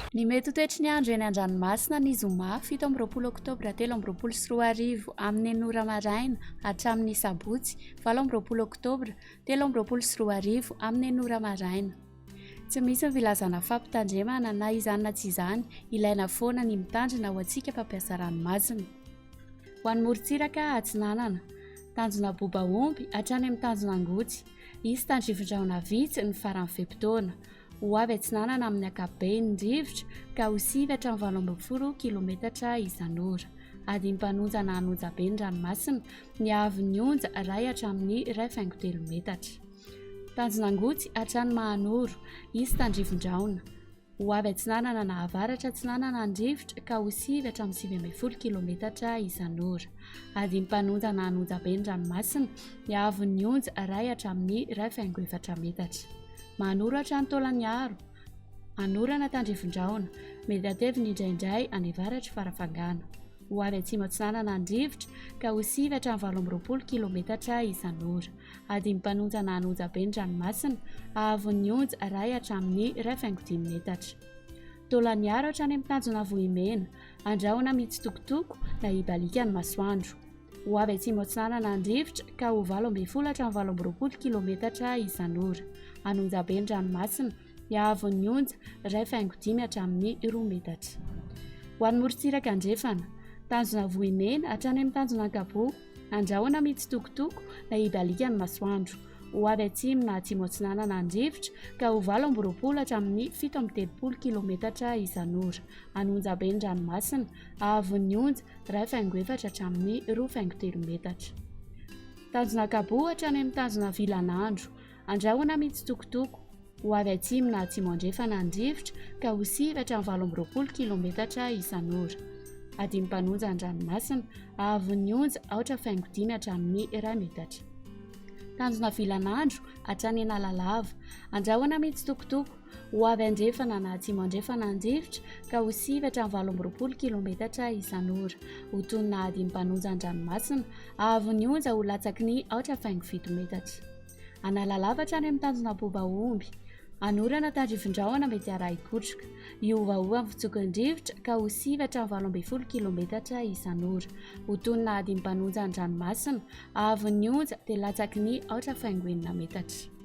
Ny mety ho toetry ny andro eny an-dranomasina ny zoma 27 oktobra 2023 amin'ny enina ora maraina hatramin'ny sabotsy 28 oktobra 2023 amin'ny enina ora maraina. Tsy misy ny filazana fampitandremana na izany na tsy izany, ilaina foana ny mitandrina ho antsika mpampiasa ranomasina. Ho an'ny morontsiraka atsinanana, tanjona Bobaomby hatrany amin'ny tanjona Angotsy, hisy tandrifin-drahona vitsy ny faran'ny fe-potoana. Ho avy atsinanana amin'ny ankapobeny ny rivotra ka ho sivy hatramin'ny 18 kilometatra isan'ora. Adim-panonja na an'onjabe ny ranomasina, ny haavon'ny onja iray hatramin'ny 1,3 metatra. Tanjona Angotsy hatrany Mahanoro, hisy tandrifin-drahona. Ho avy atsinanana na avaratra atsinanana ny rivotra ka ho sivy hatramin'ny 19 kilometatra isan'ora. Adim-panonja na an'onjabe ny ranomasina, ny haavon'ny onja iray hatramin'ny 1,4 metatra. Manoro hatrany Taolagnaro, anorana tandrifin-drahona, mety hatevina indraindray any avaratr'i Farafangana. Ho avy atsimo atsinanana ny rivotra ka ho sivy hatramin'ny 28 kilometatra isan'ora. Adim-panonja na an'onjabe ny ranomasina, haavon'ny onja iray hatramin'ny 1,5 metatra. Taolagnaro hatrany amin'ny tanjona Vohimena, andrahona mitsitokotoko na hibaliaka ny masoandro. Ho avy atsimo atsinanana ny rivotra ka ho 18 hatramin'ny 28 kilometatra isan'ora. An'Onjabe ny ranomasina, ny haavon'ny onja 1,5 hatramin'ny 2 metatra. Ho an'ny morontsiraka andrefana, tanjona Vohimena hatrany amin'ny tanjona Ankaboa, andrahona mitsitokotoko na hibaliaka ny masoandro. Ho avy atsimo na atsimo atsinanana ny rivotra ka ho 28 hatramin'ny 37 kilometatra isan'ora. An'Onjabe ny ranomasina, haavon'ny onja 1,4 hatramin'ny 2,3 metatra. Tanjona Ankaboa hatrany amin'ny tanjona Vilanandro. Andrahona mitsitokotoko. Ho avy atsimo na atsimo andrefana ny rivotra ka ho sivy hatramin'ny 28 kilometatra isan'ora. Adim-panonja ny ranomasina, haavon'ny onja aotra faingo dimy hatramin'ny iray metatra. Tanjona Vilanandro hatrany Analalava. Andrahona mitsitokotoko. Ho avy andrefana na atsimo andrefana ny rivotra ka ho sivy hatramin'ny 28 kilometatra isan'ora. Ho toy ny nahadim-panonja an-dranomasina, haavon'ny onja ho latsaky ny aotra faingo fito metatra. Analalava hatrany amin'ny tanjona Bobaomby. Anorana tandrifin-drahona mety harahi-kotroka. Hiovaova ny fitsoky ny rivotra ka ho sivy hatramin'ny 18 kilometatra isan'ora. Ho toy ny nahadim-panonja an-dranomasina, haavon'ny onja dia latsaky ny aotra faingo enina metatra.